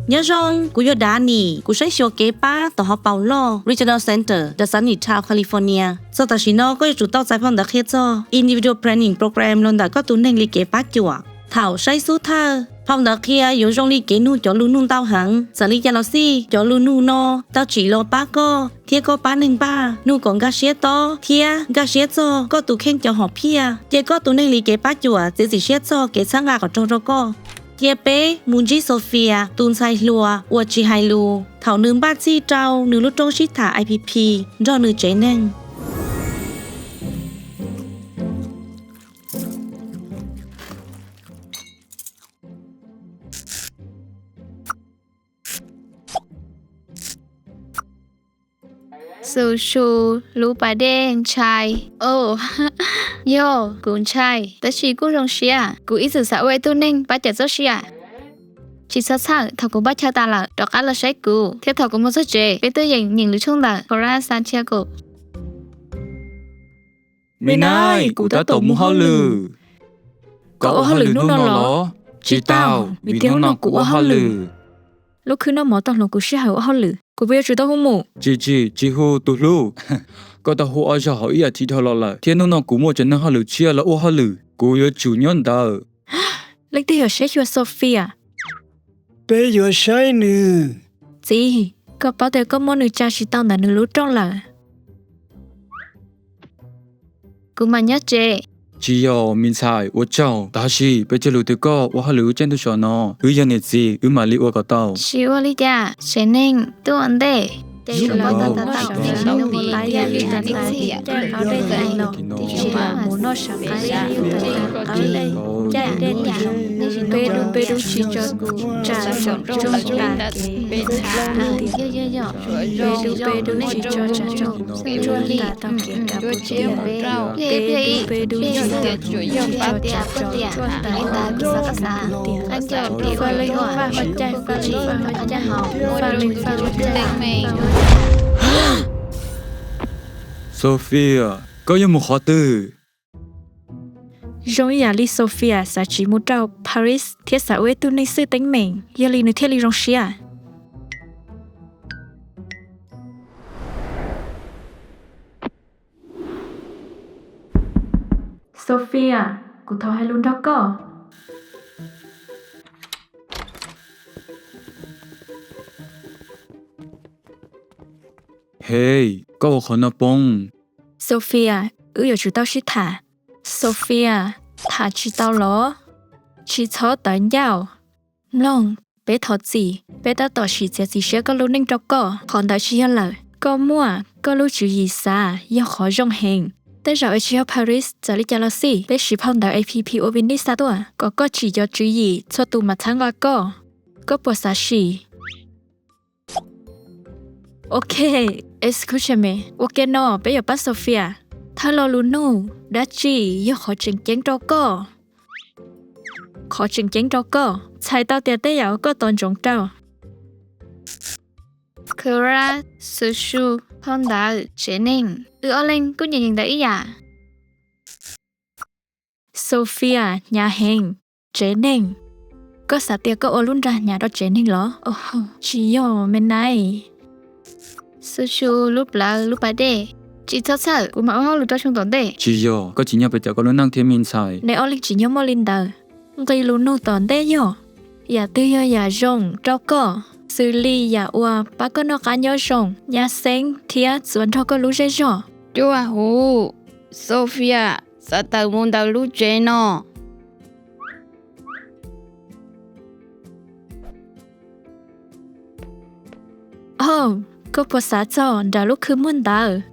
Nyob zoo, kuv yog Dani, kuv saib xyuas kev pab tom hauv paus loj Regional Center, Sunnytown, California. Txog tam sim no koj yuav tsum tau txais phau ntawv qhia txog Individual Planning Program los ntawm koj tus neeg li kev pab cuam. Thaum saib xub thawj, phau ntawv qhia yuav zoo li kev nug cov lus nug ntau heev. Txawm li cas los xij, cov lus nug no tau tsim los pab koj thiab koj pab neeg npaj nug kom nkag siab tob thiab nkag siab txog koj tus kheej cov hom phiaj. Cia koj tus neeg li kev pab cuam txiav txim siab txog kev txhawb nqa kom raug rau koj. Cia peb mus ntsib Sophia, tus ntxhais hluas uas tsis hais lus, thaum nws npaj txhij rau nws lub rooj sib tham app nrog nws tsev neeg. Su su, lub pas dej ntshai. Yog, kuv ntshai, tab sis kuj zoo siab. Kuv ib txwm xav ua ib tug neeg pab cawm txoj sia. Tsis txhob txhawj, thaum kuv npaj chaw tas lawm, rov qab los saib kuv, thiab thaum kuv mus txog tsev, peb tuaj yeem nyeem lwm tshooj ntawm Coral Santiago. Me nai, kuv tab tom mus hauj lwm. Koj ua hauj lwm hnub no los? Tsis tau, vim hnub no kuv ua hauj lwm. Lub khwb noj mov tau hloov kuv sij hawm ua hauj lwm, kuv puas yuav tsum tau hu mus? Tsis, tsis, tsis hu tus hlub. Koj tau hu ob zaug hauv ib as thiv dhau los lawm, thiab hnub no kuv muaj cov neeg hauj lwm tshiab los ua hauj lwm, kuv yuav tsum nyob ntawd. Leej twg yuav saib xyuas Sophia? Peb yuav saib nws. Txiv, koj paub tias koj muab nws tsa tsis tau ntawm nws lub rooj lawm. Kuv mam nyob tsev. Tsis yog, me ntxhais, ua tsaug. Tab sis peb cog lus tias koj ua hauj lwm lub caij ntuj so no, wb yog niam txiv, wb mam li ua kom tau. Tsis ua li cas, tsev neeg tuaj ua ntej. Peb dub peb dub tsis tso tsam tsoom tsuag tas kev, peb dub peb dub tsis tso tsam tsoom tsuag tas tau kev kav puas tiag. Peb dub peb dub tsis tso tsam tsoom tsuag tas tau kev kav puas tiag. Faj leej faj huab cai, faj leej faj huab cai, faj leej faj huab cai. Sophia, koj yuav mus qhov twg? Zoo ib yam li Sophia xav tsiv mus rau Paris thiab xav ua ib tug neeg xwj teeb meem, yog li nws thiaj li zoo siab. Sophia, kuv thov hais lus nrog koj. Hej, koj ua qhov no poob. Sophia, wb yuav tsum tau sib tham. Sophia, tham tsis tau los? Tsis txhob tawv ncauj. Mloog, peb thov txim, peb tab tom sim txiav txim siab koj lub neej rau koj. Qhov ntawd tsis yog lawm. Koj muaj koj lub tswv yim xav yog qhov zoo heev. Tej zaum es tsis yog Paris, txawm li cas los xij, peb siv phau ntawv app ua vib nij xa tuaj kom koj tsim cov tswv yim txhua tus mam txhawb nqa koj. Koj puas xav sim? Ok, escúchame, ua ke no peb yuav pab Sophia. Thawj lo lus nug, dab tsi yog qhov tseem ceeb rau koj? Qhov tseem ceeb rau koj, txhais tau tias tej yam uas koj tos ntsoov rau. Kura, Susu, phau ntawv, tsev neeg. Wb ob leeg kuj nyeem nyeem ntawv ib yam. Sophia, hnyav heev. Tsev neeg. Koj xav tias koj ua lub nra hnyav rau tsev neeg los? Tsis yog, me nai. Susu, lub plawv, lub pas dej. Tsis txhob txhawj, kuv mam ua hauj lwm rau xyoo tom ntej. Tsis yog, koj tsim nyog pes cawm koj lub neej thiab me ntxhais. Neb ob leeg tsim nyog muaj li ntawd. Nqi lus nug tom ntej yog: Yam twg yog yam zoo rau koj, xws li yam uas pab koj noj qab nyob zoo, nyab xeeb thiab txuas nrog koj lub zej zog? Cuaj huv, Sophia xav tawm mus ntawm lub tsev no. Au, koj puas xav txog nram lub khw muag ntawd?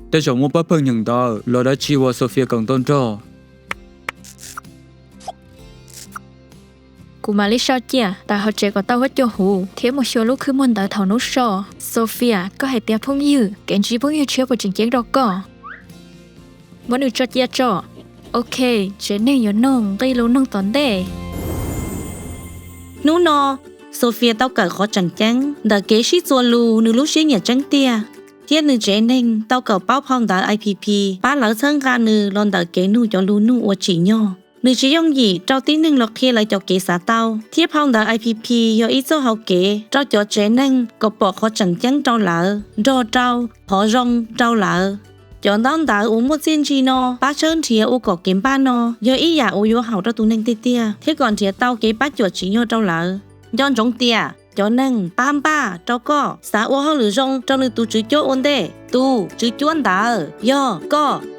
Tej zaum muaj pab pawg nyeem ntawv los dab tsi uas Sophia kawm tau nrog. Kuv mam li sau cia tawm hauv tsev kom tau huab cua huv thiab mus xyuas lub khw muag ntawd thaum hnub so. Sophia, koj hais tias phooj ywg, kev ntsib phooj ywg tshiab puas tseem ceeb rau koj? Muab nws tso cia tso. Ok, tsev neeg yuav nug nqi lus nug tom ntej. Hnub no, Sophia tau kawm qhov tseem ceeb ntawm kev sib txuas lus nws lub siab nyiam tseeb tiag, thiab nws tsev neeg tau kawm paub phau ntawv app pab lawv txhawb nqa nws los ntawm kev nug cov lus nug uas tsim nyog. Nws tsis yooj yim rau tib neeg los qhia lawv cov kev xav tau, thiab phau ntawv I P P yog ib txoj hau kev rau cov tsev neeg kom pom qhov tseem ceeb rau lawv, nrog rau qhov zoo rau lawv. Cov ntaub ntawv uas muaj txiaj ntsig no pab tshawb nrhiav ua kom kev npaj no yog ib yam uas yuav haum rau tus neeg tiag tiag thiab kom nrhiav tau kev pab cuam tsim nyog rau lawv. Nco ntsoov tias cov neeg pab npaj rau koj xav ua hauj lwm zoo rau nws tus tswv cuab ua ntej. Tus tswv cuab ntawd yog koj.